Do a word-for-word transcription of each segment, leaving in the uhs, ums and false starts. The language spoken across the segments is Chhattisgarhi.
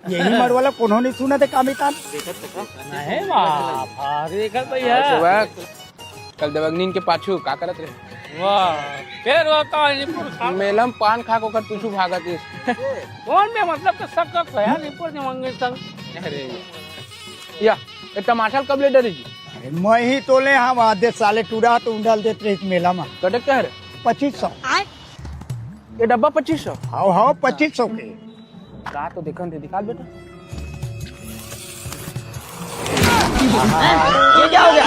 यही मड़वाला कोनो नहीं सुना थे कामितान। नहीं बाप, अरे कर भैया। हाँ, सुबह कल देवगनीन के पाछू का करत रहे? वाह, फिर वो कहानी पुरखा। मेलम पान खा के ओकर पीछू भागत इस। कौन में मतलब के शक का खया नहीं पर देवगनीन संग। अरे, या, ए टमाटर कब ले डरे जी? अरे, मैं ही तोले हम आधे साले टूरा तो उंडाल देत रहिस मेला में। कटक कह रहे? पच्चीस सौ। ये डब्बा पच्चीस सौ? हाव, हाव, पच्चीस सौ के। का तो देखन दे, दिखा बेटा। ये क्या हो गया?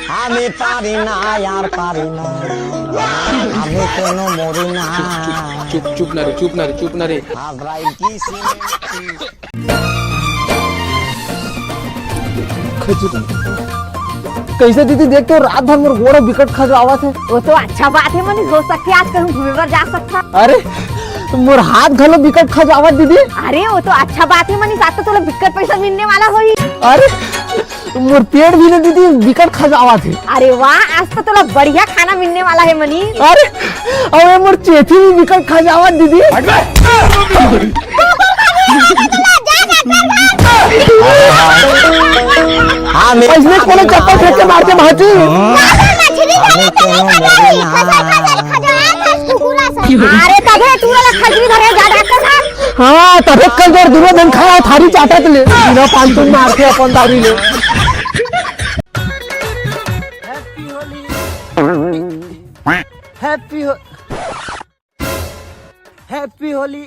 আমি পারি না, আর পারি না। আমি কোনো মরি না। चुप, चुप, चुप ना रे, चुप ना रे, चुप ना रे। अब राई की सी कैसे दीदी, देख तो रात भर मोर गोड़ बिकट खजुआवत हे। वो तो अच्छा बात हे मनीष, हो सकथे आज कहूँ घूमे बर जा सकथा। अरे, मोर हाथ घलो बिकट खजुआवत दीदी। अरे, वो तो अच्छा बात हे मनीष, आज तो तोला बिकट पैसा मिलने वाला होही। अरे, मोर पेट भी ना दीदी बिकट खजुआवत हे। अरे वाह, आज तो तोला बढ़िया खाना मिलने वाला हे मनीष। अरे, अबे मोर चेथी भी बिकट खजुआवत दीदी। हाँ, मैं अइसने कोनो चप्पल फेंक के मारथे भाजी। मछली धरे तो नहीं खजाई, खजाई, खजाई, खजाई, कुकुरा सा। अरे तभे टूरा ला खजरी धरे जा डॉक्टर साहब। हाँ, तभे कल जोर दुनो दिन खाया थारी चाटत ले। बिना पान तुम मारथे अपन दारू ले। Happy Holi। Happy हो Happy Holi।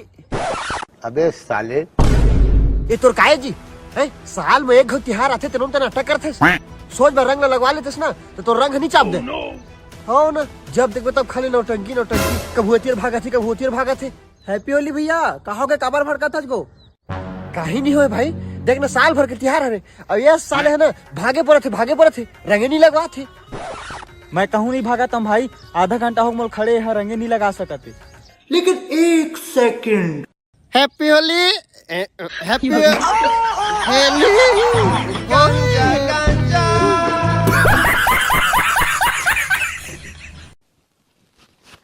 अबे साले। ये तोर काय जी? हैं? साल में एक घो तिहार आथे, तेनो में त नाटक करथेस। सोच बर रंग ल लगवा लेतेस ना, त तोर रंग ह नी चाप दे। हो ना, जब देखबे तब खाली नौटंकी, नौटंकी। कभू एतिर भागत हे, कभू ओतिर भागत हे। Happy Holi भैया, का होगे, काबर भड़कत हस गो? काही नहीं होय भाई, देख ना, साल भर के तिहार हरे, अउ ये साले ह ना, भागे परत हे, भागे परत हे, रंगे नहीं लगवात हे। मैं कहूँ नहीं भागत हूँ भाई, आधा घंटा हो मोल खड़े ह, रंगे नहीं लगा सकत हे। लेकिन एक सेकंड। Happy Holi। ए, Happy Holi।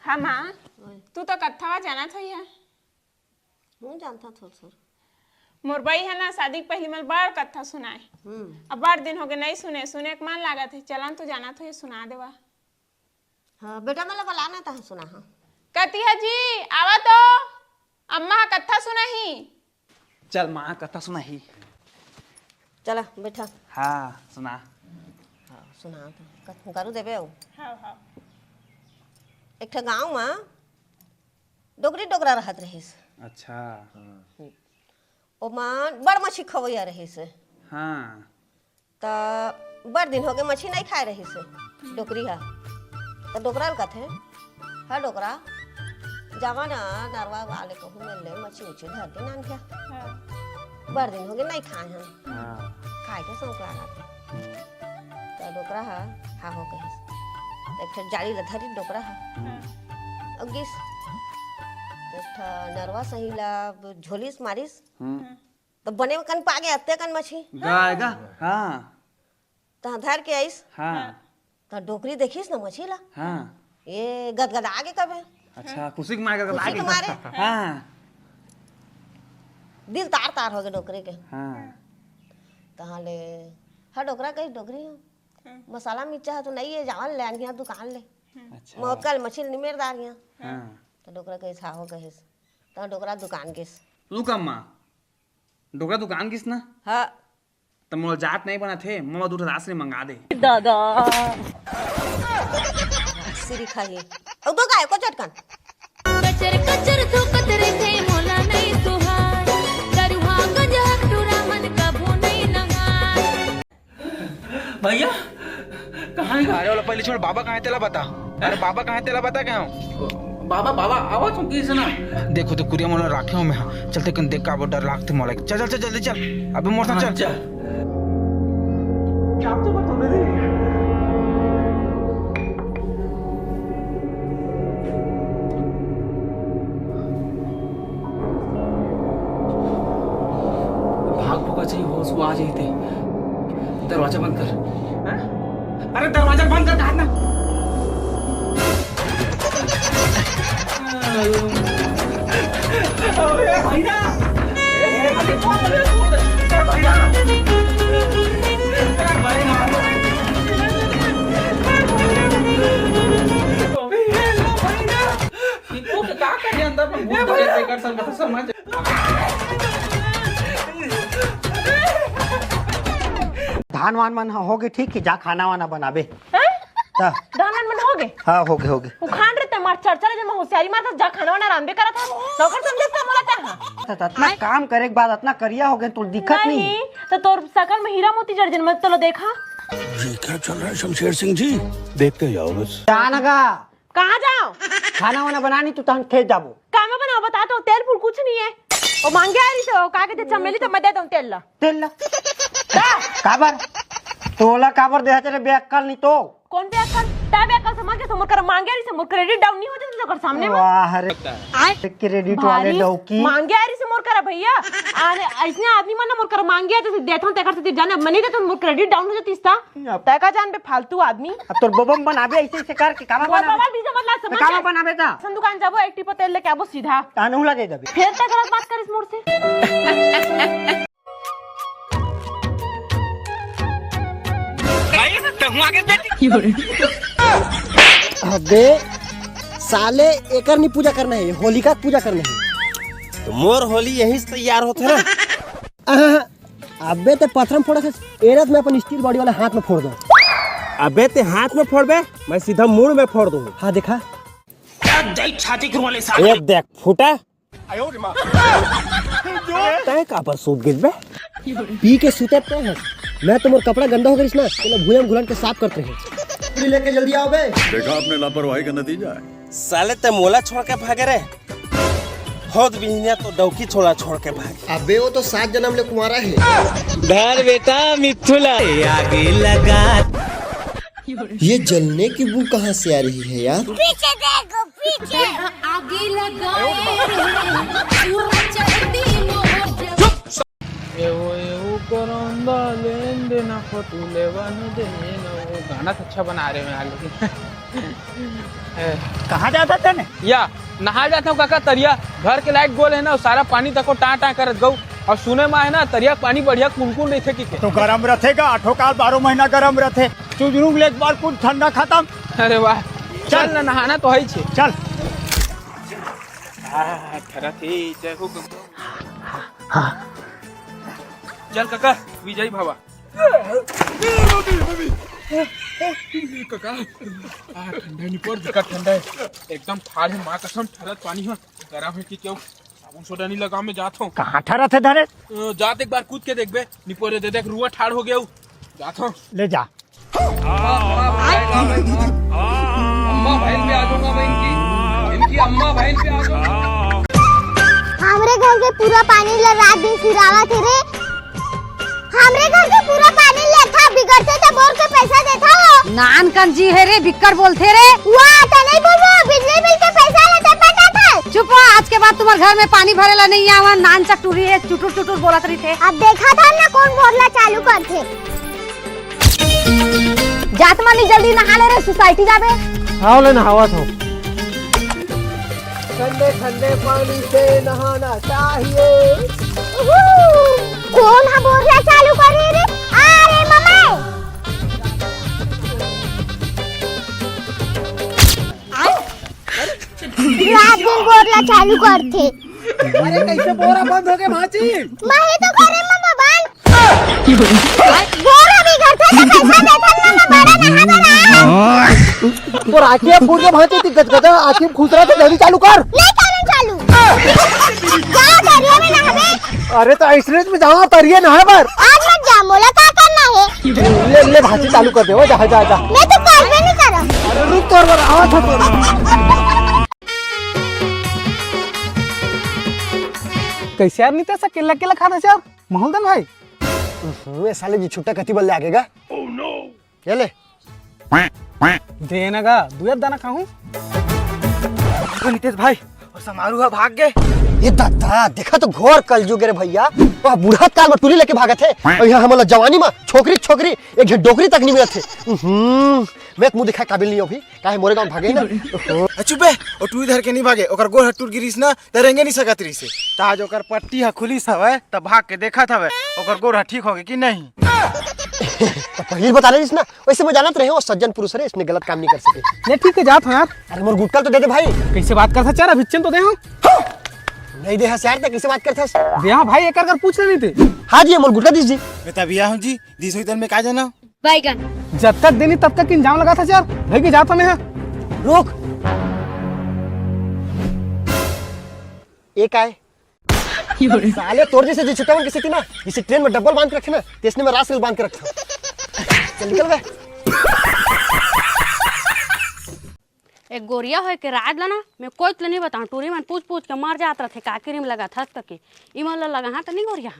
हाँ माँ, तू तो कत्था वा जानत होही है। हूँ जानता थोर थोर। मोर बई है ना, शादी के पहली मोला बड़ कत्था सुनाए। हम्म। अब बड़ दिन होगे नहीं सुने, सुने के मन लागत है, चलन तो जानत होही, सुना देवा। हाँ, बेटा, मोला बलाना तहाँ सुना, हाँ। कतिया जी, आवा तो, अम्मा ह कत्था सुनाही। चल माँ, कत्था सुनाही। चला, बैठा। हाँ, सुना। हाँ, सुना तो। कत-, गारू देबे हो? हाँ, हाँ। एक ठा गाँव मा डोकरी डोकरा रहत रहिस। अच्छा। हम्म। ओमा बड़ मछी खवैया रहिस। हाँ। त बड़ दिन होगे मछी नइ खाए रहिस डोकरी ह। त डोकरा ल कथे, "ह डोकरा, जावा ना नरवा वाले कहूँ मेर ले मछी उछी धर के नान खा। हाँ। बड़ दिन होगे नइ खाए हन। हाँ। खाए के शौक लागत हे।" त डोकरा ह, "हाँ हो," कहिस। त एक ठन जाली ल धरिस डोकरा ह। हाँ। अउ गिस। त एक ठन नरवा सही ल झोलिस मारिस। हम्म। हाँ। त बने कन पागे अत्ते कन मछी। गाय गा, हाँ। तहाँ धर के आइस। हाँ। त डोकरी देखिस न मछी ला। हाँ। ये गदगदा गे कबे। अच्छा, खुशी के मारे गदगदा खुशी के गे। मारे। हाँ। दिल तार तार होगे डोकरी के। हाँ। तहाँ ले, "ह डोकरा," कहिस, "डोकरी हो। हाँ। मसाला मिर्चा ह तो नइ हे, जावा ले आन हिया दुकान ले। अच्छा। मोर कल मछी ल निमेर डार हिया।" हाँ। त डोकरा कहिस, "हाँ हो," कहिस। त डोकरा दुकान गिस। रुक अम्मा, डोकरा दुकान गिस ना? हाँ। त मोला जात नहीं बनत हे, मोला दू ठो राजश्री मंगा दे। दादा। सिरी खाही। अउ दो गाय को चटकन। कचर कचर थूकत रहिथे, मोला नइ सुहाय। दरुहा गंजहक टूरा मन कभू नइ नंगाय। भैया, कहाँ हे? अरे, ओला पहले छोड़, बाबा कहाँ हे तेला बता। अरे, बाबा कहाँ हे तेला बता, कहाँ हो? बाबा, बाबा, आवा तुम किस ना? देखो तो कुरिया मोला राखे हो मैं, हाँ। चलते कन देख का, वो डर लागथे मोला। चल, चल, चल, जल्दी चल। अबे मोर साथ हाँ, चल। चल। क्या तो बता दे। भाग भगा चाहिए, होश वो आ जाते। दरवाजा बंद कर। हैं? अरे दरवाजा बंद कर, भाग ना। अरे भैया, का करे अंदर में भूत धरे तेकर संग तो समझ। धान वान मन होगे ठीक कि जा खाना वाना बनाबे। हैं? त? धान वान मन होगे? हाँ, होगे, होगे। उखान रे ते मार चरचा ले, जब मैं होशियारी मारत जा खाना वाना रांधबे करत हस। नौकर समझे का मोला ते हाँ? त अतना काम करे के बाद अतना करिया होगे, तोर दिखत नहीं। नहीं, त तोर सकल में हीरा मोती जड़ जन, मैं तोला देखा। ये क्या चल रहा है शमशेर सिंह जी? देखते जाओ बस। जा ना गा। कहाँ जाओ? खाना वाना बना नहीं, तू तहन खेत जाबो। का मैं बनाओ, बता तो, तेल फूल कुछ नहीं है। वो मांगे आ रही तो का कहते चमेली, तो मैं दे दूँ तेल ला। तेल ला? का? काबर? तोला काबर दे तेरे बेअक्कल नहीं तो। कौन बेअक्कल? ता बेअक्कल समझ के मोर कर मांगे आ रही से मोर credit down नहीं हो जाता तो कर सामने में। वाह रे। आय? Credit वाले भारी डौकी। मांगे आ रही से मोर कर भैया। आने ऐसने आदमी मन मोर कर मांगे आ जैसे देथों तेकर से जाने मनी देथों मोर credit down हो जाती ता। अब तय का जान बे फालतू आदमी। अब तोर बबम बनाबे ऐसे ऐसे करके कामा मोर बनाबे? बबल बीजा मत ला, समझ कामा ले? बनाबे ता? राशन दुकान जाबो, एक टिपो तेल लेके आबो सीधा। तानू ला दे देबे। फिर तक गलत बात करिस मोर से। अबे साले, एकर नहीं पूजा करना है, होलिका के पूजा करना है। तो मोर होली यहीं से तैयार होथे ना। अबे ते पथरा में फोड़त हस, एरत मैं अपन steel body वाला हाथ में फोड़ दूं। अबे ते हाथ में फोड़बे, मैं सीधा मुड़ में फोड़ दूं। हाँ देखा। ए देख फूटा। तय काबर सूत गिस बे? पी के सुते तय हस। मैं तो मोर कपड़ा गंदा हो गइस ना, तेला भुइयां में घुलन के साफ करत रहे। लेके जल्दी आओ बे। देखा आपने लापरवाही का नतीजा है। साले ते मोला छोड़ के भागे रे। होत बिहनिया तो डौकी छोला छोड़ के भागे। अबे वो तो सात जन्म ले कुंवारा है। धर बेटा मिथुला। आगे लगा। ये जलने की बू कहाँ से आ रही है यार? पीछे देखो, पीछे। आगे लगाए रे, पूरा चढ़ती मोर जब। एहो, एहो, करंदा लेन देना, फोटो लेवन देना। वो गाना तो अच्छा बना रहे हैं यार, लेकिन कहाँ जाता था ने? या, नहा जाता हूँ काका, तरिया। घर के लाइट गोल है ना, सारा पानी तको टाँ टाँ करत गऊ। और सुने मा है ना, तरिया पानी बढ़िया कुनकुन रहिथे कि के। तो गरम रथे गा, आठों काल बारह महीना गरम रथे। चुजरू ले एक बार कुछ ठंडा खत्म। अरे वाह, चल। चल ना, नहाना तो है ही छे। चल। आह, ठरत हे, जय हो गंगा। चल काका, विजयी भवा। काका, आ, ठंडा नहीं पड़, दिक्कत ठंडा है। एकदम ठाढ़ है, माँ कसम, ठरत पानी है, गरम है कि क्यों? साबुन सोडा नहीं लगा, मैं जात हूँ। कहाँ ठरत है धरे? अ, जात एक बार कूद के देखबे, निपोरे दे देख, रुआ ठाढ़ हो गया हूँ। जात हूँ। ले जा। अम्मा बहन पे आ जाऊंगा मैं इनकी, इनकी अम्मा बहन पे आ जाऊंगा। हमरे घर के पूरा पानी ल रात दिन सिरावत हे रे। हमरे घर के पूरा पानी लेथा बिगड़थे त बोर के पैसा देथा वो। नान कंजी हे रे, बिक्कट बोलथे रे। वाह, त नहीं बोलबो, बिजली बिल के पैसा लेथे पटाथे। चुप हो, आज के बाद तुम्हारे घर में पानी भरे ला नहीं आवा। नान चक टूरी हे, चुटुर चुटुर बोलत रहिथे। अब देखा था ना कौन बोरला चालू करथे। जात मानी जल्दी नहा ले रे, सोसाइटी जाबे। हाव ले नहावत हूँ। ठंडे ठंडे पानी से नहाना चाहिए। उहू, कौन हा बोरला चालू करे रे? आ रे मम्मी। रात दिन बोरला चालू करथे। अरे कैसे बोरा बंद हो गए भांची? मैं ही तो करे मम्मा बंद। बोरा भी घर से तो पैसा देथन ना, मैं बड़ा नहा बना। तोर आँखी फूट के भांची, ती गदगदा आँखी में खुसरा थे, जल्दी चालू कर। नहीं करन चालू। जा तरिया में नहाबे। अरे तो ऐसने में जाओ तरिया नहाए बर। आज मत जा, मोला का करना है? ले, ले भांची चालू कर दे, वो जा, जा, जा। मैं तो करबे नहीं करम। अरे रुक तोर बर, आवा था तोर बर। कैसे यार नितेश, अकेला अकेला खाना यार, माहौल दन भाई। हम्म, ये साले जी छुट्टा कति बल्ले आगे गा? ये ले। दे ना गा, दू एक दाना खाऊं। ओ नितेश भाई, समारू ह भाग गे। ए ददा, देखा तो घोर कलजुग रे भैया। वह बुढ़त काल में टूरी लेके भागत हे, अउ इहाँ हमन ला जवानी में छोकरी छोकरी एक झन डोकरी तक नहीं मिलत हे। उहुं, मैं मुंह दिखाए काबिल नहीं अभी, काहे मोरे गाँव भागे ना। ओहो। अ, चुप बे, ओ टूरी धर के नहीं भागे, ओकर गोड़ ह टूट गिरिस ना, त रेंगे नहीं सकत रहिस हे। त आज ओकर पट्टी ह खुलिस हवय, त भाग के देखत हवय, ओकर गोड़ ह ठीक होगे कि नहीं। त पहिली बता रहिस ना, वैसे मैं जानत रहे हूँ, सज्जन पुरुष हरे, इसने गलत काम नहीं कर सके। ले ठीक है, जात हूँ यार। अरे मोर गुटका तो दे दे भाई। कैसे बात करत हस यार, अभी चेन तो दे हूँ। नहीं दे हस यार, त कैसे बात करत हस? दे हूँ भाई, एक कर पूछ ले नहीं थे। हाँ जी, मोर गुटका दीस जी। मैं तब यहाँ हूँ जी, दीस होई तन मैं का जाना? बैगन। जब तक देनी तब तक इंजाम लगात हस यार, भाई के जात हूँ मैं। हाँ, रुक। एक आए। साले तोर जैसे जे छुट्टा मन के सेती ना, जैसे ट्रेन में डब्बल बांध के रखे ना, तेसने में रास रेल बांध के रखथंव। चल निकल बे। एक गोरिया होय के राज ला ना, मैं कोई ले नहीं बताऊं, टूरी मन पूछ पूछ के मर जात रथे, का क्रीम लगाथस कहिके। इमन ला लगाहा त नहीं गोरिया।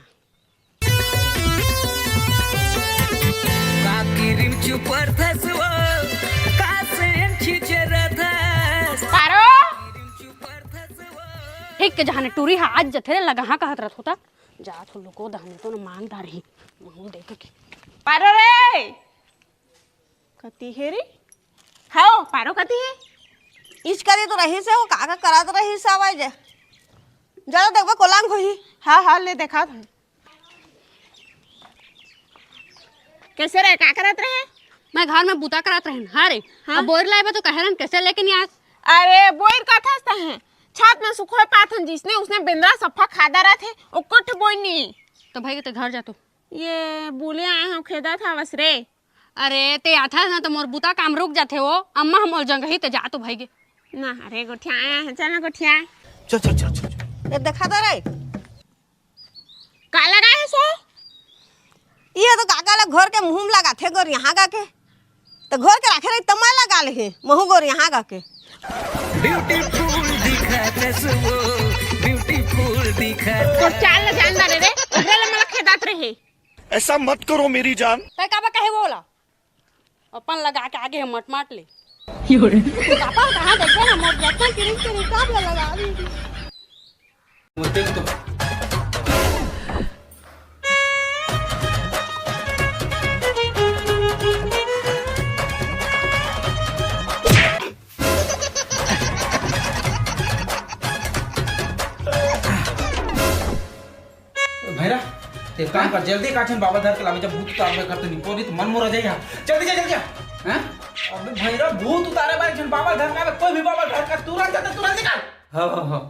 का क्रीम चुपरथस वो, का सेंट छिचरथस। पारो। ठीक के जहाने टूरी हा आज जथे रे लगाहा कहत रथो त। जात हो लुको दहने तो न मांग डारही। महूं देख के। पारो रे। कती हे रे? हाओ, पारो कती हे? इच करी तो रहिस हे, वो का का करत रहिस हवय जे। जा तो देखबे कोलांग होही। हाँ, हाँ, ले देखा था। कैसे रहे, का करत रहे? मैं घर में बूता करत रहेन। हाँ रे, हाँ? अब बोर लाए बा तो कहे रहन, कैसे लेके नहीं आस? अरे, बोर का था तहे? छत में सुखोय पाथन जिसने, उसने बेंदरा सफा खादा रहत हे, ओ कुछ बोर नहीं। तो भाई के ते घर जा तो। ये बोले आए हम खेदा था बस रे। अरे, ते आथस ना तो मोर बूता काम रुक जाथे वो। अम्मा हम मोर जंगही ते जा तो भाई के। ना, अरे गोठिया आया है, चल ना गोठिया। चल, चल, चल, चल, चल। ये देखा तो रे। का लगा है सो? ये तो काका ला घोर के मुंह में लगाथे गोर यहाँ का के। तो घोर के रखे रही तमा लगा ले हे, महू गोर यहाँ का के। ब्यूटीफुल दिखत हस वो, ब्यूटीफुल दिखत। तो चाल ला जान डारे रे, ओकरे ला मला खेदात रहे। ऐसा मत करो मेरी जान। तै काबर कहे वो ला? अपन लगा के आगे हे मटमाट ले। यो रे। पापा कहाँ देखे ना मोर जतना क्रीम के हिसाब ले लगा दी। भैरा, ते काम कर, जल्दी का झन बाबा धर के लावे, जब भूत उतारबे कर तो निपोरी तो मन मोरा जाई। जल्दी जा, जल्दी जा। हैं? अबे भैरा, भूत उतारे बर एक झन बाबा धर के आवे, कोई भी बाबा धर के तुरंत जा, तुरंत निकाल। हाँ, हाँ, हाँ।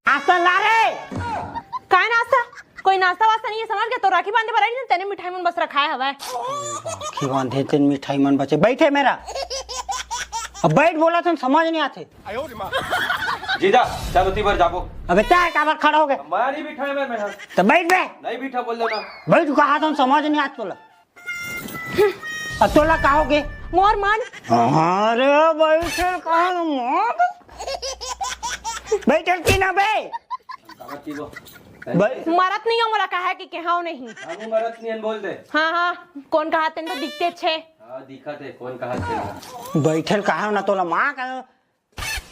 आसन ला रे। काय नाश्ता? कोई नाश्ता वास्ता नहीं है, समझ के तो राखी बांधे बर आई, तेने मिठाई मन बस रखाए हवय। राखी बांधे तेन मिठाई मन बचे। बैठे मेरा। अब बैठ बोला तुम समझ नहीं आते। जीजा, चल उती बर जाबो। अबे तैं काबर खड़ा हो गए? हमारी बिठाए मैं, मैं हाँ। तो बैठ बे। नहीं बिठा बोल देना। बैठ कहा तुम समझ नहीं आत तोला। अब तोला का हो गए? मोर मन। अरे बैठल कहा मोर? बैठल की ना बे? काबर की वो? भाई। मरत नहीं हो मोला कहा कि कहा नहीं। हम मरत नहीं बोल दे। हाँ, हाँ, कौन कहा तेन तो दिखते छे। हाँ, दिखत हे, कौन कहा छे। बैठल कहा ना तोला माँ का।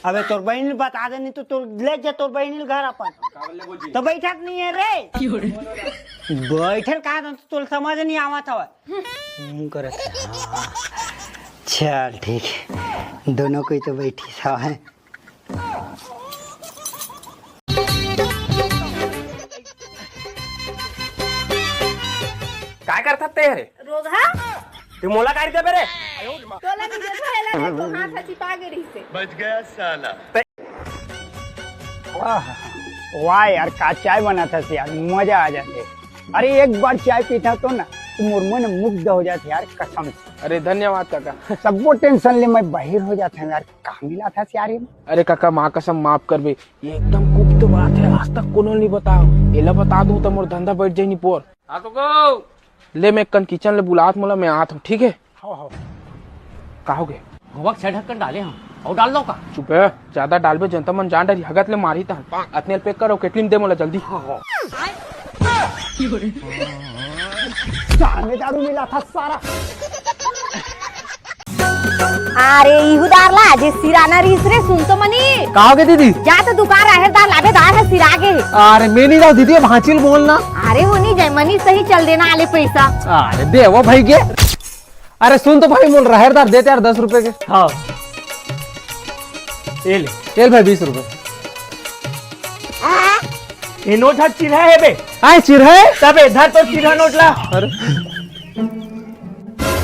अबे तोर बहिनी बता दे, नहीं तो तोर ले जा तोर बहिनी घर अपन। काबर ले बोल जी? तो बैठत नहीं है रे। बैठल कहा ना तोला समझ नहीं आवत हवय। हम्म, करत हे, हाँ। चल ठीक है, दोनों कोई तो बैठी सा है। काय करथस ते हरे? रोगहा? तू मोला काय देबे रे? तोला नहीं देबो, एला देख, तो हाथ ह चिपा गे रहिसे। बच गया साला। वाह, वाह यार, का चाय बनाथस यार, मजा आ जाथे। अरे एक बार चाय पीथंव तो ना, तो मोर मन मुग्ध हो जाथे यार, कसम से। अरे धन्यवाद काका। सबो tension ले मैं बाहिर हो जाथंव यार, का मिलाथस यार ये? अरे काका, माँ कसम माफ करबे, ये एकदम गुप्त बात है, आज तक कोनो नहीं बताओ। एला बता दूं त मोर धंधा बैठ जाही निपोर। हाँ तो को। ले मैं कन kitchen ले बुलात मोला, मैं आत हूँ, ठीक है? हाँ, हाँ। का हो गए? गोबर के छह ढक्कन डाले हम, और डाल दो का? चुप है, ज्यादा डालबे जनता मन जान डरही, हगत ले मारही तहन। अतने ल pack करो, केटली में दे मोला जल्दी। हाँ, हाँ। चार में दारू मिलाथस सारा। अरे इहू दार ला, जे सिराना रिहिस रे, सुन तो मनी। का होगे दीदी? जा तो दुकान राहेर दार लाबे, दार ह सिरा गे हे। अरे मैं नहीं जाऊँ दीदी, भांचिल बोलना। अरे वो नहीं जाए मनी, सही चल देना आले पैसा। अरे दे वो भाई के। अरे सुन तो भाई, मोल राहेर दार दे यार दस रुपए के। हाँ। ये ले। ये ले भाई बीस रुपए। ये नोट ह चिरहा हे बे। आय चिरहा हे? तबे धर तो चिरहा नोट ला। अरे।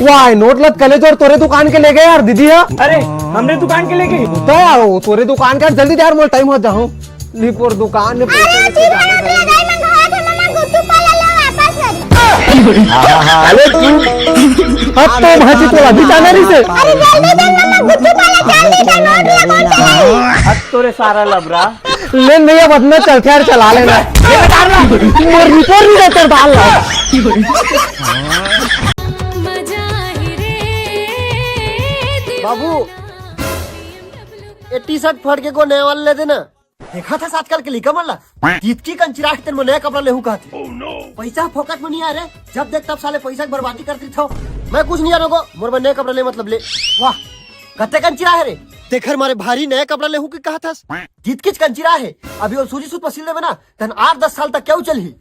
वाह, नोट लत कले जोर तोरे दुकान के ले गए यार दीदी हा। अरे, हमरे दुकान के ले गए? तो यार, वो तोरे दुकान के यार, जल्दी दे यार, मोर टाइम हो जाऊँ। लिपोर दुकान ने अरे, चिरहा नोट ले गई, मंगवा दे, मम्मा, गुत्तू पाला ला वापस करी। अरे तू, अब तो भाजी तो अभी जाना नहीं से। अरे, जल्दी दे, मम्मा, गुत्तू पाला चार लीटर नोट ला कौन चलाई? अब तोरे सारा लबरा। लेन भैया, बदना चल, खैर चला लेना। ये बता रहा। मोर रिपोर्ट नहीं देते, डाल ला। बाबू, ये टी शर्ट फाड़ के को नया वाला ले देना। देखा था आजकल के लइका मन ला, कितकी कंचिरा के तेन में नया कपड़ा लेहू कहत हे। पैसा फोकट में नहीं आ रे, जब देख तब साले पैसा के बर्बादी करत रहिथव। मैं कुछ नहीं जानों गो, मोर बर नया कपड़ा ले मतलब ले। वाह, कते कंचिरा हे रे, तेखर मारे भारी नया कपड़ा लेहू के कहत हस। कितकीच कंचिरा हे, अभी वो सूजी सूत पसील देबे ना, तहन आठ दस साल तक क्यों चलही?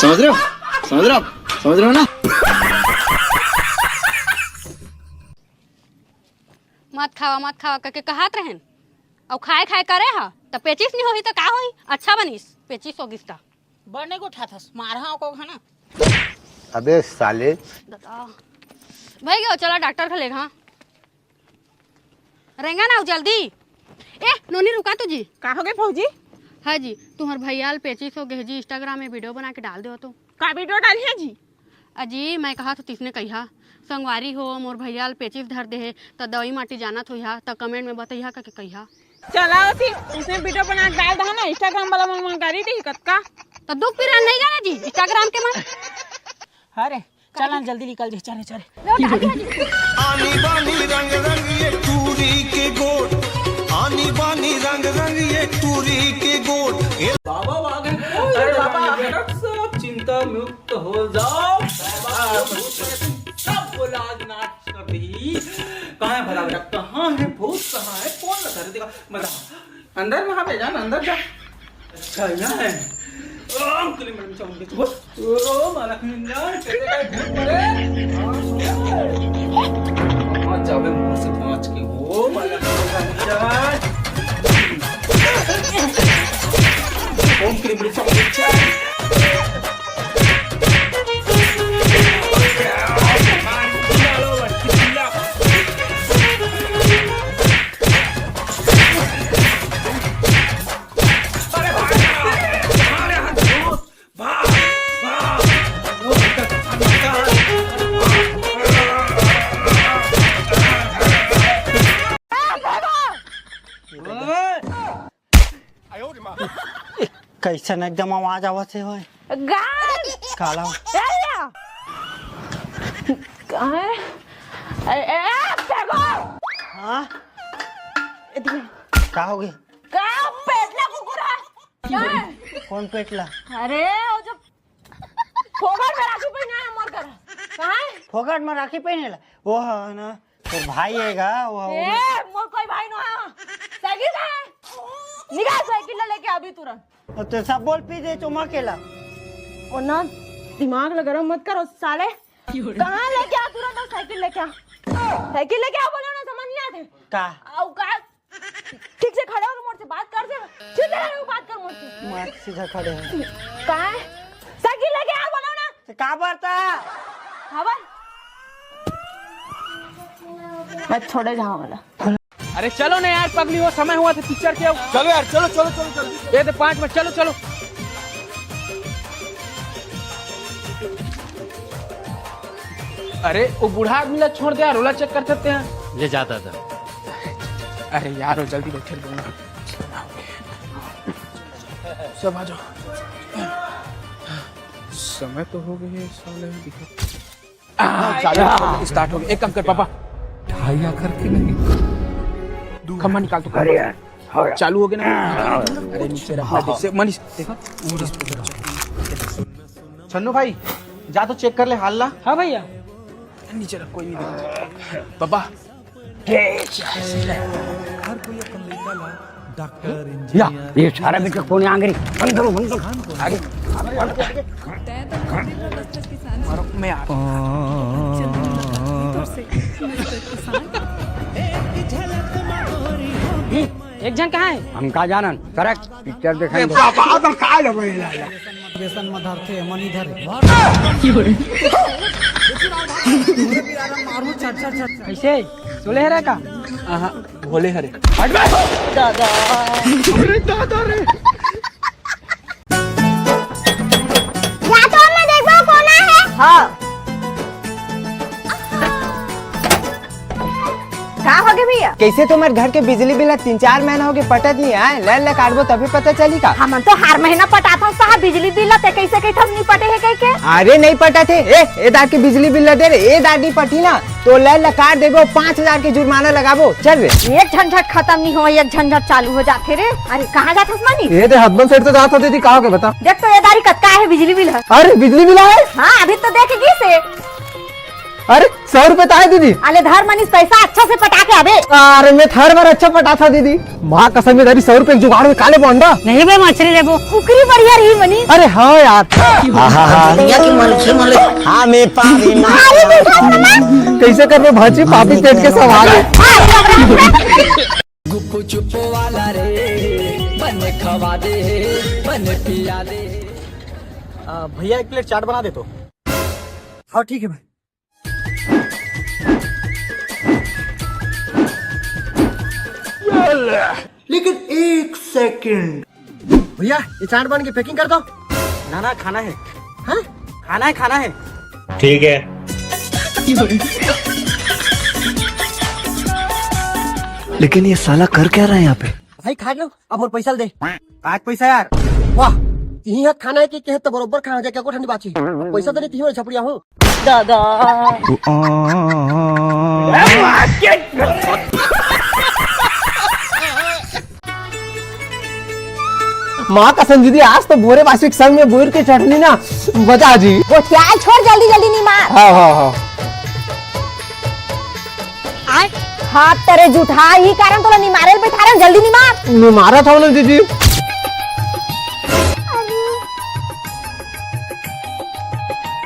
समझ रहे हो? समझ रहे हो आप? समझ रहे हो ना? मत खावा, मत खावा कहिके कहत रहेन, अउ खाए खाए करे ह, त पेचिस नहीं होही त का होही? अच्छा बनिस, पेचिस हो गिस त। बड़ नहीं गोठाथस, मारहा ओको घना। अबे साले। दादा। भई गयो, चला डॉक्टर के लेगा। रेंगा ना जल्दी। ए, नोनी रुका तो जी। का हो गए भौजी? हाँ जी, तुम्हार भैया ल पेचिस हो गए जी, Instagram में video बना के डाल दो तो। का video डाली है जी? अजी, मैं कहा था तिसने कहिया, संगवारी हो, मोर भैया ल पेचिस धर दे हे, त दवाई माटी जानत होइहा, त comment में बतैहा कहिके कहिहा। चला ओती, उसने video बना के डाल दहा ना, Instagram वाला मन, मन गारी दी कतका। त दुख पीरा नहीं जाना जी, Instagram के मन। अरे, चल ना, जल्दी निकल जे, चले, चले। लो, डाल दिया जी। आनी बानी रंग रंग ये टूरी के गोट, आनी बानी रंग रंग ये टूरी के गोट। बाबा आ गए। अरे बाबा, आप सब चिंता मुक्त हो जाओ। बाबा, सब बोला आज नाश कर दी। कहाँ है भला बेटा? कहाँ है भूत? कहाँ है? कौन बता रहे? देखा, बता। अंदर में हवे, जा ना, अंदर जा। अच्छा, यहाँ है। ओम क्लीं ब्लीं चामुंडे। ओ, माला खंडा, तेरे का भूत मरे। हाँ, जावे मुंह से बाँच के। ओ, माला खंडा। ओम क्लीं ब्लीं चामुंडे। कैसन एकदम आवाज आवत हे ओए? गाय! काला? ए या! कहाँ है? ए, ए, ए, फेंको! हाँ? इधर। का हो गए? का पेटला कुकुर है? कौन पेटला? अरे, वो जो फोकट में राखी पहना है मोर कर। कहाँ है? फोकट में राखी पहने ला? वो है ना, तोर भाई है गा, वो है। ए, मोर कोई भाई नो है। साइकिल कहाँ है? निकाल साइकिल ले लेके अभी तुरंत। और तो सब बोल पी दे चुमा केला। और ना, दिमाग ला गरम मत करो साले। कहाँ लेके आ तुरंत, और साइकिल लेके आ। साइकिल लेके आ बोलो ना, समझ नहीं आते। का? औकात ठीक से खड़े होके मोर से बात कर, से सीधे रहे हो, बात कर मोर से। मार सीधा खड़े हो। कहाँ है? साइकिल लेके आ, बोलो ना। तो का बरता? खबर? मैं छोड़े जाऊँ वाला। अरे चलो ना यार, पगली हो, समय हुआ था पिक्चर के। चलो यार, चलो, चलो, चलो, चलो। ये तो पाँच बजे, चलो, चलो। अरे, वो बूढ़ा आदमी ला छोड़ दे यार, ओला चेक कर सकते हैं। ले जाता था। अरे यार, वो जल्दी बैठे बोलना। सब आ जाओ। समय तो हो गई है, साले दिखा। आ, चालू हो गया, स्टार्ट हो गया। एक काम कर पापा। ढाई आकर के नहीं। खम्मा निकाल तो। अरे यार, हाँ यार। चालू हो गया ना? अरे नीचे रखा, हाँ, हाँ। जैसे मनीष, देखो। छन्नू भाई, जा तो चेक कर ले हाल ला। हाँ भैया। नीचे रख, कोई नहीं देख। बाबा। हर कोई अपन लइका ला डॉक्टर, या, इंजीनियर, ये सारा बेटा कौन है? आंगरी, बंद करो, बंद करो। आगे। मैं आ एक जन कहाँ है? हम का जानन? करेक्ट, पिक्चर देखेंगे। बाबा, अब हम का लेबे ला? व्यसन म धरथे, मन इधर। मारू छट, छट, छट। कैसे? सोले हरे का? आहा, भोले हरे। दादा। अरे दादा रे। या तो मैं देखबो कोना है। हाँ। का होगे भैया? कैसे तुम्हारे घर के बिजली बिल तीन चार महीना होगे पटत नहीं आय? ले ले काटबो तभी पता चली का? हमन तो हर महीना पटाथन साहब बिजली बिल, ते कैसे कहथस नहीं पटे है कह के? अरे नहीं पटत है। ए, ए दार के बिजली बिल दे रे, ए दार नहीं पटी ना तो ले ले काट देबो, पाँच हजार के जुर्माना लगाबो। चल रे। एक झंझट खत्म नहीं हो, एक झंझट चालू हो जाथे रे। अरे कहाँ जाथस मनीष? ये दे हसबैंड सेठ तो जात हो दीदी, कहाँ के बता? देख तो ये दारी कतका है बिजली बिल है। अरे बिजली बिल है? हाँ अभी तो देख गिस हे। अरे, सौ रुपए तो आए दीदी। अले धर मनीष, पैसा अच्छा से पटा के आबे। अरे, मैं हर बार अच्छा पटाथंव दीदी। माँ कसम, ये दारी सौ रुपए के जुगाड़ में काले बंदा। नहीं बे, मछली लेबो। कुकरी बढ़िया रही मनीष। अरे हाँ यार। दुनिया की मनुष्य मले। हाँ, मैं पानी मार। अरे देखो ना। कैसे कर रहे भांची, पापी पेट के सवाल है। गुप्पू चुप्पो वाला रे, बने खवा दे, बने पिया दे। आ, भैया, एक प्लेट चाट बना दे तो। हाँ, ठीक है भाई। लेकिन एक सेकंड। भैया, ये चाट बन के पैकिंग कर दो। ना, ना, खाना है। हाँ? खाना है, खाना है। ठीक है। लेकिन ये साला कर क्या रहा है यहाँ पे? भाई, खा लो, अब मोर पैसा दे। आज पैसा यार। वाह, इही हाथ खाना है कि कहे तो बरोबर खाना जाके को ठंडी बाची। पैसा तो नहीं तिही छपड़िया हूँ। दादा। माँ कसम दीदी, आज तो भोरे बासी के संग में बोर के चटनी ना बजा जी। वो क्या छोड़, जल्दी जल्दी नहीं मार। हाँ, हाँ, हाँ। आय। हाथ तरे जुठा, ही कारण तोला निमारे ल बैठा रहे, जल्दी निमार। निमारत हव ना दीदी।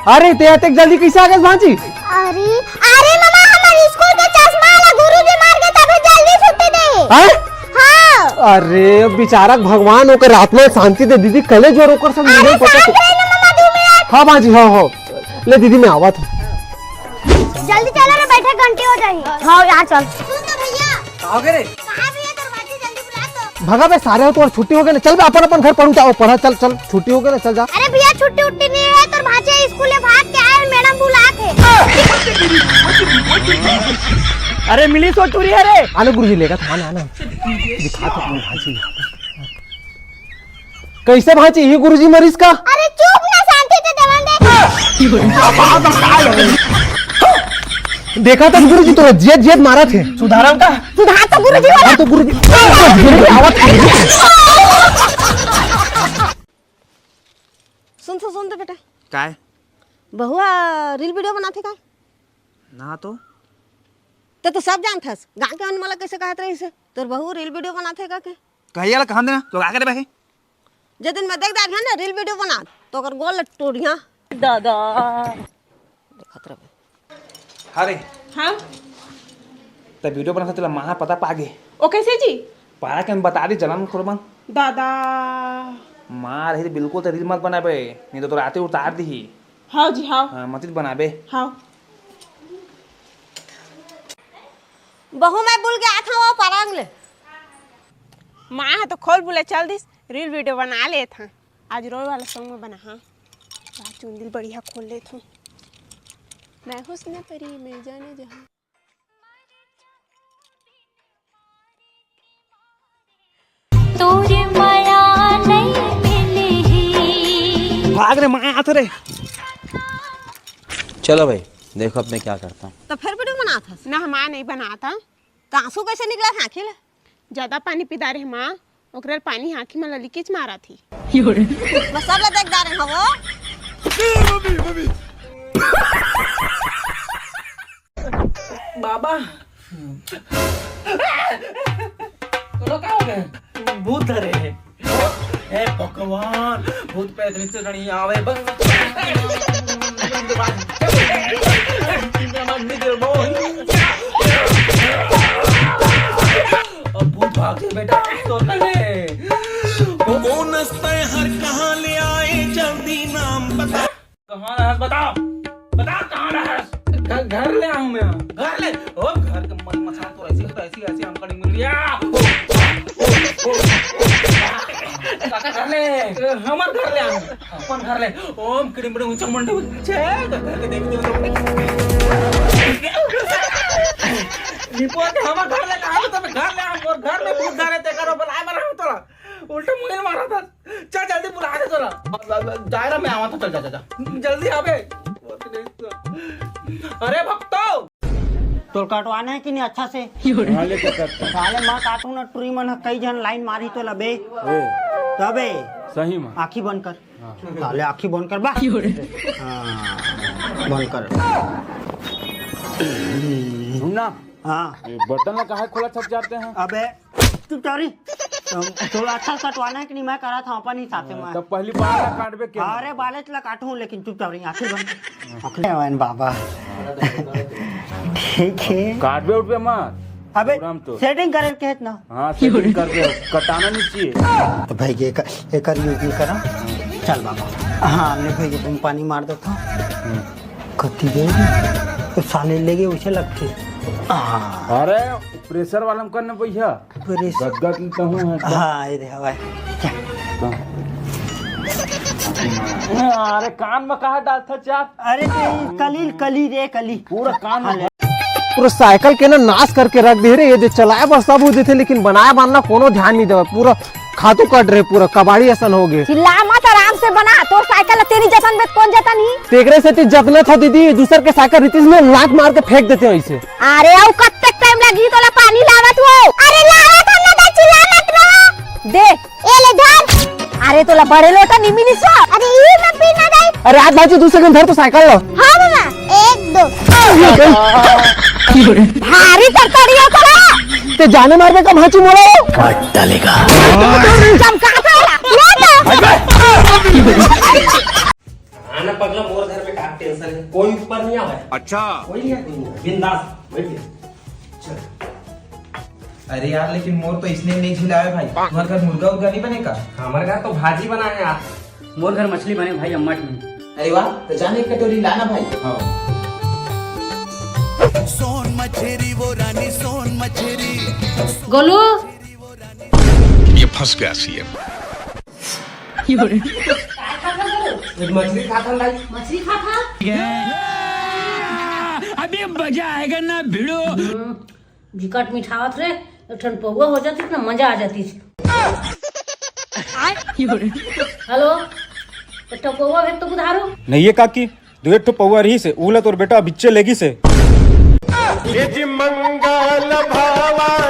अरे, ते अतेक जल्दी कैसे आ गए भांजी? अरे, अरे मामा, हमर स्कूल के चश्मा ला गुरुजी मार के तभी जल्दी छुट्टी दे। हैं? हाँ। अरे, बेचारा भगवान ओकर आत्मा शांति दे दीदी, कले जोर ओकर सब अरे, मिले पता शांत रहे ना मामा, दो मिनट। हाँ भांजी, हाँ, हाँ। ले दीदी, मैं आवत हूँ। जल्दी चलो रे, बैठे घंटी हो जाही। हाँ यार, चल। सुन तो भैया। का होगे रे? कहाँ भैया, दरवाजे जल्दी बुला तो। भगा बे सारे, तोर छुट्टी होगे ना, चल बे अपन अपन घर पढ़ू, जाओ पढ़ा, चल चल, छुट्टी होगे ना, चल जा। अरे भैया, छुट्टी उट्टी नहीं है, तोर भांचे स्कूल में भाग के आए, मैडम बुलाथे। अरे मिली सो टूरी है रे। आलो गुरुजी, लेगा था, आना, आना। दिखा तो अपनी भांची। कैसे भांची, ये गुरुजी मरीज का? अरे चुप ना, शांति से देवन दे। देखा तो गुरुजी, तो जियत जियत मारथे। सुधारम का? सुधार तो गुरुजी वाला। तो गुरुजी। सुन तो, सुन तो बेटा। काय? बहुआ रील वीडियो बनाथे का? ना तो। तो, तो सब जानथस, गाँव के मन मोला कैसे कहत रहिस हे, तोर बहू रील वीडियो बनाथे का के? कहिया ला कहन देना, तो का करे बे? जे दिन मैं देख डारिहा ना रील वीडियो बना, तो ओकर गोल टूटिहा। दादा। देखत रहे। अरे। हाँ? त वीडियो बना तेला माँ पता पागे। ओ कैसे जी? पारा के हम बता दी जलन कुर्बान। दादा। माँ रही बिल्कुल त रील मत बनाबे, नहीं तो तोर आते उतार दीही। हाँ जी, हाँ। हाँ, मत बनाबे। हाँ। बहू मैं बुल के आत हूँ, वो पलंग ले। माँ ह तो खोल बुले चल दिस, रील वीडियो बना लेत हँ। आज रोए वाला सॉन्ग में बना, हाँ। आज चुंदिल बढ़िया खोल लेत हूँ। मैं हुस्न परी मैं जाने जहाँ। तोर मया नहीं मिली। भाग रे, माँ आत रे। चलो भाई, देखो अब मैं क्या करता हूँ। तो फिर वीडियो बनात हस? ना, माँ नहीं बनाता। तो आंसू कैसे निकला था आँखी ले? ज्यादा पानी पी डारे माँ, ओकरे पानी आँखी में लीकेज मारा थी। मैं सब ला देख डारे हूँ वो। बाबा, तोला का हो गया? भूत धरे हे। हे भगवान, भूत प्रेत नीचे नहीं आवे, बस। अब भूत भाग जाए बेटा, तो तले। कौन हस्ते हर कहाँ ले आए, जल्दी नाम बता। कहाँ रहस? बता, बता, कहाँ रहस? घर, घर ले आहूँ मैं। घर ले? ओ, घर के मल मछा तो ऐसी, तो ऐसी, ऐसी हम कड़ी मिल गया। ओ, ओ, ओ, ओ। काका, घर ले। हमर घर ले आहूँ। अपन घर ले। ओम किड़िम बिड़िम उच्चम मंडे उच्चे। घर के देवी देवता। निपोर के हमर घर ले, कहाँ ले तब घर ले आहूँ। और घर में भूत धरे ते करो, बुलाए बर हम तोला। उल्टा मुंह मारा था। चल जल्दी बुला दे तोला। जा रहा मैं, आवा था, चल जा, जा, जा। जल्दी आबे। अरे भक्तो। तोर कटवाना हे कि नहीं अच्छा से? हाँ, लेके कट। साले मैं काटू ना, टुरी मन ह कई झन लाइन मारी तो लबे। ए। तबे। सही में। आँखी बंद कर। हाँ। साले आँखी बंद कर बा। हाँ, बंद कर। सुन ना। हाँ। ये बर्तन ला काहे खोला छप जाते हैं? अबे, चुप चारी। तो, तो अच्छा कटवाना हे कि नहीं, मैं करा था अपन हिसाब से मैं। तब पहली बाल ला काटबे के? अरे, बाले ला काटूं, लेकिन चुप चारी, आँखी बंद। आँखी बंद, बाबा। ठीक है। काटबे उठबे मत। अबे, पूरा हम तो। Setting करे के है ना? हाँ, setting करबे, कटाना नहीं चाहिए। तो भाई, ये कर, ये कर, ये, ये करा। चल बाबा। हाँ, ले भाई, तुम पानी मार दो था। हम्म। कति दे तो साले लेगे उसे लगते। हाँ। अरे, pressure वाला में करना भैया। Pressure। गदगद तो हूँ है। हाँ, ये दे हवा। क्या? हाँ। अरे, कान में कहाँ डालता चाप? अरे, तो ये कली, कली रे, कली। पूरा कान में। हाँ, ले। पूरा साइकिल के ना नाश करके रख दे रे। ये दे चलाए बर सब हो देथे, लेकिन बनाए बर ना कोनो ध्यान नहीं देवे। पूरा खातू कट रहे, पूरा कबाड़ी असन हो गए। चिल्ला मत, आराम से बना। तोर साइकिल तेरी जतन बेत कौन जतन ही? तेकरे सेती जतना था दीदी, दूसर के साइकिल रितीश में लात मार के फेंक देते हैं इसे। अरे, अउ कत्तेक टाइम लगी तोला पानी लावत हो? अरे, लावत हम ना, चिल्ला मत रहो। दे। ए ले धर। अरे, तोला बड़े लोटा नहीं मिलिस हो? अरे, ई मैं पीना दाई। अरे, आज भाजी दूसरे दिन धर तो साइकिल लो। हाँ मामा, एक, दो। भारी तरतड़िया तोला। ते जाने मारबे का भाजी मोला। काट डालेगा। चमका था। ले तो। हाँ ना पगला, मोर घर में का tension है, कोई ऊपर नहीं आवे। अच्छा। कोई नहीं है, कोई नहीं है। बिंदास बैठ जा। चल। अरे यार, लेकिन मोर तो इसने नहीं झिलावे भाई। तुम्हारे घर मुर्गा उर्गा नहीं बने का? हमारे घर तो भाजी बना है यार। मोर घर मछली बने भाई, अम्मट में। अरे वाह, तो जाने एक कटोरी लाना भाई। हाँ। सोन मछरी वो रानी सोन मछरी। गोलू। ये फंस गया सीएम। ये मछली खाता भाई। मछली खाता? अभी मजा आएगा ना भिड़ो। हम्म, बिकट मिठावत रे, एक ठन पौवा हो जाती ना, मजा आ जाती। हेलो, एक ठो पौवा भेज तो बुधारू। नहीं है काकी, दू एक ठो पौवा रहिस हे, उला तोर बेटा बिच्चे लेगिस हे। ये जी मंगल भावा